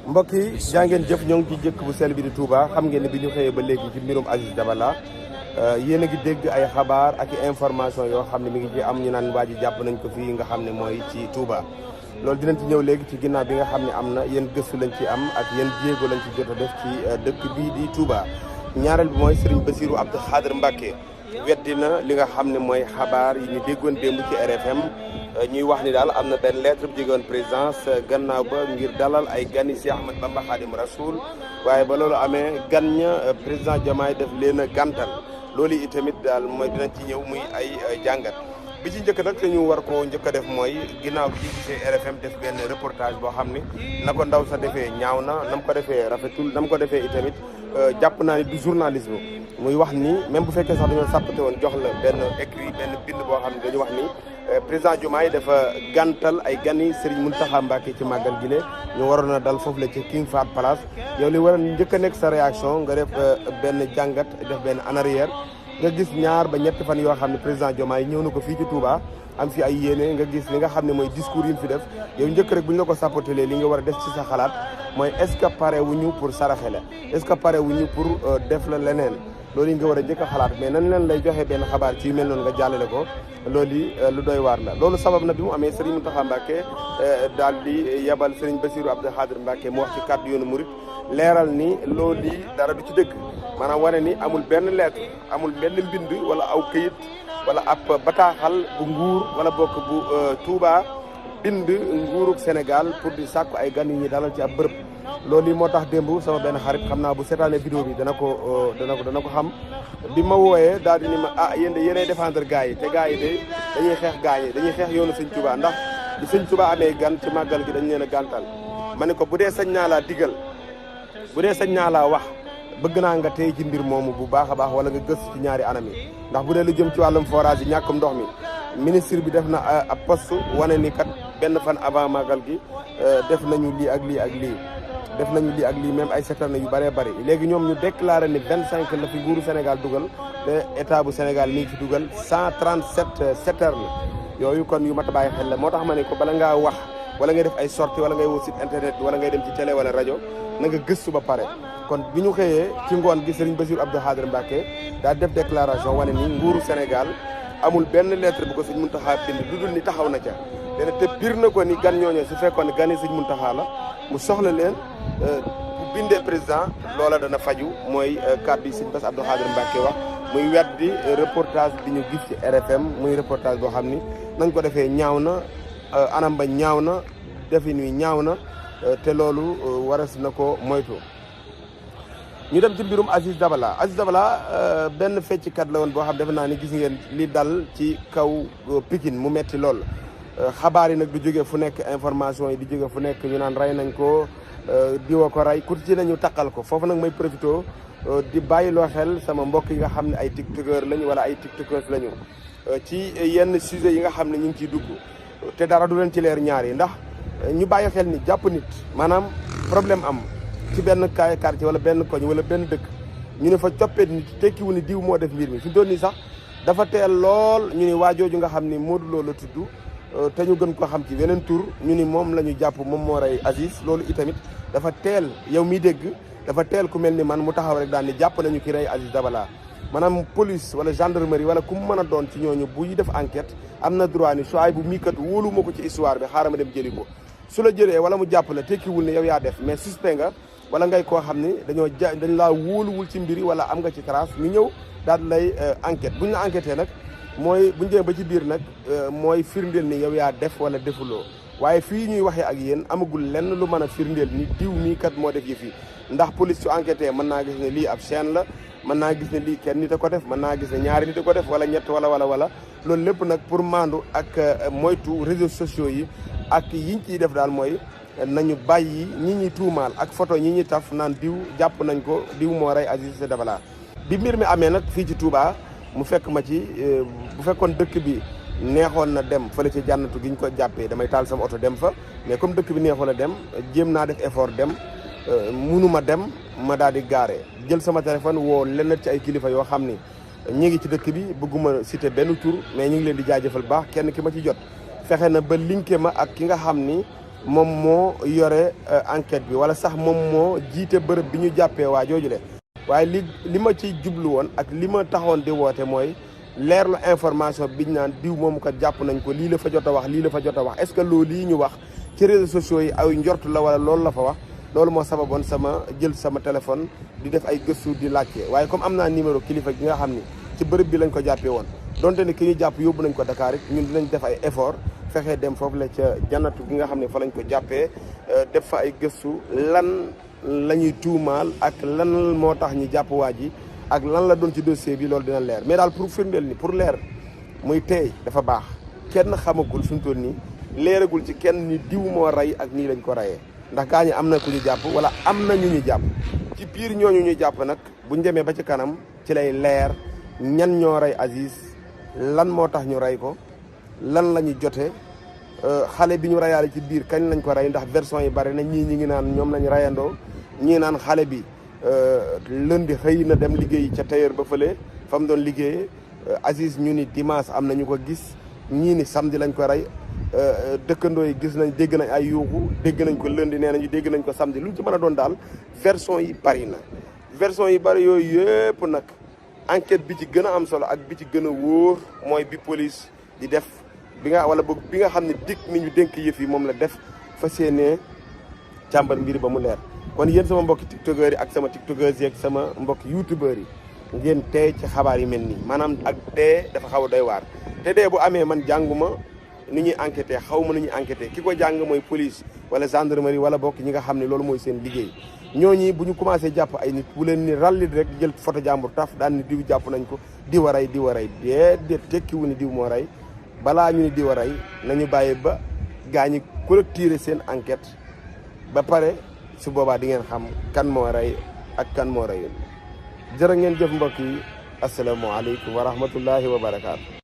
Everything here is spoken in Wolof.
mbokk yi jaa ngeen jëf ñoo ngi ci jëkk bu sell bi di Touba xam ngeen ne bi ñu xëyee ba léegi ci mbirum Aziz Dabala yéen a ngi dégg ay xabaar ak information yoo xam ne mi ngi ci am ñu naan waa ji jàpp nañ ko fii nga xam ne mooy ci Touba. loolu dinañ ci ñëw léegi ci ginnaaw bi nga xam ne am na yéen gëstu lañ ci am ak yéen jéego lañ ci jot a def ci dëkk bii di Touba. ñaareel bi mooy Serigne Bassirou Abdou Khadre Mbacké weddi na li nga xam ne mooy xabaar yi ñu déggoon démb ci RFM ñuy wax ni daal am na benn lettre bu jógewoon présidence gannaaw ba ngir dalal ay gani si Ahmad Bamba Khadim Rasoul waaye ba loolu amee gan ña président Diomaye def leen a gàntal loolu itamit daal mooy dinañ ci ñëw muy ay jàngat bi ci njëkk nag te ñu war koo njëkk a def mooy ginnaaw bi gisee RFM def benn reportage boo xam ne na ko ndaw sa defee ñaaw na nam ko defee rafetul nam ko defee itamit jàpp naa ni du journalisme muy wax ni même bu fekkee sax dañoo sàppate woon jox la benn écrit benn bind boo xam ne dañu wax ni président Diomaye dafa gàntal ay gani Serigne Mountakha Mbacké ci màggal gi ñu waroon a dal foofu la ci King Fahd Palace yow li war a njëkk a nekk sa réaction nga def benn jàngat def benn en arrière nga gis ñaar ba ñetti fan yoo xam ne président Diomaye ñëw na ko fii ci Touba am fi ay yéene nga gis li nga xam ne mooy discours yi mu fi def yow njëkk rek bu ñu la ko sapotelee li nga war a def ci sa xalaat mooy est-ce que pare wuñu pour saraxe la est-ce que pare wuñu pour def la leneen loolu yi nga war a njëkk a xalaat mais nan leen lay joxe benn xabaar ci yu mel noonu nga jàllale ko loolu yi lu doy waar la loolu sabab na bi mu amee Serigne Mountakha Mbacké daal di yebal Serigne Bassirou Abdou Khadre Mbacké mu wax ci kàddu yoonu murit leeral ni loolu yi dara du ci dëgg maanaam wane ni amul benn lettre amul benn mbind wala aw këyit wala ab bataaxal bu nguur wala bokk bu Touba bind nguurug Sénégal pour di sàkku ay gan yu ñuy dalal ci ab bërëb loolu yi moo tax démb sama benn xarit xam naa bu seetaanee vidéo bi dana ko xam bi ma wooyee daal di ni ma yéen de yéenay défendre gars yi te gars yi de dañuy xeex gars yi dañuy xeex yoonu sëñ Touba ndax di sëñ Touba amee gan ci màggal gi dañ leen a gàntal ma ne ko bu dee sañ naa laa digal bu dee sañ naa laa wax bëgg naa nga tey ci mbir moomu bu baax a baax wala nga gëstu ci ñaari anam yi ndax bu dee lu jëm ci wàllum forage yi ñàkkum ndox mi ministre bi def na ab poste wane ni kat benn fan avant màggal gi def nañu lii ak lii ak lii def nañu lii ak lii même ay secteur na yu bëree bëri léegi ñoom ñu déclaré ni 25 la fi nguuru Sénégal dugal te état bu Sénégal mi ngi fi dugal 137 secteurs la yooyu kon yu mat a bàyyi xel la moo tax ma ne ko bala ngaa wax wala ngay def ay sortie wala ngay woo site internet wala ngay dem ci télé wala rajo na nga gëstu ba pare kon bi ñu xëyee ci ngoon gi Serigne Bassirou Abdou Khadre Mbacké daa def déclaration wane ni nguuru Sénégal amul benn lettre bu ko Serigne Mountakha bind lu dul ni taxaw na ca te bir na ko ni gan ñooñu su fekkoon ne gan yi Serigne Mountakha la mu soxla leen bu bindee président loola dana faju mooy kàddu yi Serigne Bassirou Abdou Khadre Mbacké wax muy weddi reportage bi ñu gis ci RFM muy reportage boo xam ni nañ ko defee ñaaw na anam ba ñaaw na defin wi ñaaw na te loolu waras na ko moytu. ñu dem ci mbirum Aziz Dabala benn fecckat la woon boo xam defe naa ni gis ngeen li dal ci kaw Pikine mu metti lool xabaar yi nag du jóge fu nekk information yi di jóge fu nekk ñu naan rey nañ ko diwa ko rey ku ci nañu taqal ko foofu nag may profité di bàyyiloo xel sama mbokk yi nga xam ne ay tiktokeur lañu wala ay tiktokeurs lañu ci yenn sujet yi nga xam ne ñu ngi ciy dugg te dara du leen ci leer ñaar yi ndax ñu bàyyi xel ni jàpp nit maanaam problème am ci benn quartier wala benn koñ wala benn dëkk ñu ne fa coppee nit tekkiwu ni diw moo def mbir mi fi doon nii sax dafa teel lool ñu ni waajooju nga xam ni Modou Lo la tudd te ñu gën ko xam ci weneen tur ñu ni moom la ñu jàpp moom moo rey Aziz loolu itamit dafa teel yow miy dégg dafa teel ku mel ni man mu taxaw rek daal ni jàpp nañu ki rey Aziz Dabala maanaam police wala gendarmerie wala ku mu mën a doon ci ñooñu buy def enquête am na droit ni soit bu mii kat wóolu ma ko ci histoire bi xaaral ma dem jëli ko su la jëlee wala mu jàpp la tekkiwul ne yow yaa def mais suspect nga wala ngay koo xam ni dañ laa wóoluwul ci mbiri wala am nga ci trace ñu ñëw daal di lay enquête bu ñu la enquêté nag mooy bu ñu demee ba ci biir nag mooy firndeel ni yow yaa def wala defuloo waaye fii ñuy waxee ak yéen amagul lenn lu mën a firndeel ni diw mii kat moo def yëf yi ndax police su enquêté mën naa gis ne lii ab chaîne la mën naa gis ne lii kenn nit a ko def mën naa gis ne ñaari nit a ko def wala ñett wala loolu lépp nag pour maandu ak moytu réseaux sociaux yi ak yiñ ciy def daal mooy nañu bàyyi ñi ñuy tuumaal ak photo ñi ñuy taf naan diw jàpp nañ ko diw moo rey Aziz Dabala bi mbir mi amee nag fii ci Touba mu fekk ma ci bu fekkoon dëkk bi neexoon na dem fële ci jànnatu gi ñu ko jàppee damay taal sama oto dem fa mais comme dëkk bi neexoon na dem jéem naa def effort dem munuma dem ma daal di gaare jël sama téléphone woo lenn ci ay kilifa yoo xam ni ñi ngi ci dëkk bi bëgguma citer benn tur mais ñu ngi leen di jaajëfal baax kenn ki ma ci jot fexe na ba linké ma ak ki nga xam ni moom moo yore enquête bi wala sax moom moo jiite bërëb bi ñu jàppee waa jooju le waaye li ma ci jublu woon ak li ma taxoon di woote mooy leerlu information biñ naan diw moomu ko jàpp nañ ko lii la fa jot a wax lii la fa jot a wax est-ce que loolu lii ñu wax ci réseaux sociaux yi ay njort la wala loolu la fa wax loolu moo sababoon sama jël sama téléphone di def ay gëstu di laajte waaye comme am naa numéro kilifa gi nga xam ni ci bërëb bi lañ ko jàppee woon donte ne ki ñu jàpp yóbbu nañ ko Dakar it ñun dinañ def ay effort fexe dem foofu la ca jannatu gi nga xam ne fa lañ ko jàppee def fa ay gëstu lan la ñuy tuumaal ak lan moo tax ñu jàpp waa ji ak lan la doon ci dossier bi loolu dina leer mais daal pour firndeel ni pour leer muy tey dafa baax kenn xamagul fi mu toll nii leeragul ci kenn ni diw moo rey ak nii lañ ko reyee ndax gaa ñi am na ku ñu jàpp wala am na ñu jàpp ci biir ñooñu ñu jàpp nag buñ demee ba ci kanam ci lay leer ñan ñoo rey Aziz lan moo tax ñu rey ko lan la ñu jotee xale bi ñu reyaale ci biir kañ lañ ko rey ndax version yi bari na ñii ñi ngi naan ñoom lañ reyandoo ñii naan xale bi lundi xëy na dem liggéey ca tailleur ba fële fa mu doon liggéeyee Aziz ñu ni dimanche am na ñu ko gis ñii ni samedi lañ ko rey dëkkandoo yi gis nañ dégg nañ ay yuuxu dégg nañ ko lundi nee nañu dégg nañ ko samedi lu ñu ci mën a doon daal version yi bari na version yi bari yooyu yëpp nag enquête bi ci gën a am solo ak bi ci gën a wóor mooy bi police di def bi nga wala boog bi nga xam ne dik mi ñu dénk yëf yi moom la def fas yéenee càmbar mbir ba mu leer kon yéen sama mbokki tiktokeurs yi ak sama tiktokeuses yi ak sama mbokki youtubeurs yi ngeen tey ci xabaar yi mel nii maanaam ak dee dafa xaw a doy waar te dee bu amee man jànguma ni ñuy enquêté xaw ma ni ñuy enquêté ki ko jàng mooy police wala gendarmerie wala bokk ñi nga xam ne loolu mooy seen liggéey ñooñi bu ñu commencé jàpp ay nit bu leen ni rallit rek jël photo jàmbur taf daan ni diw jàpp nañ ko diw a rey déedéet tekkiwu ni diw moo rey balaa ñu ni diw a rey nañu bàyyi ba gaa ñi clôturer seen enquête ba pare su boobaa di ngeen xam kan moo rey ak kan moo reyul jërë ngeen jëf mbokk yi asalaamaaleykum wa rahmatullahi wa barakaatu.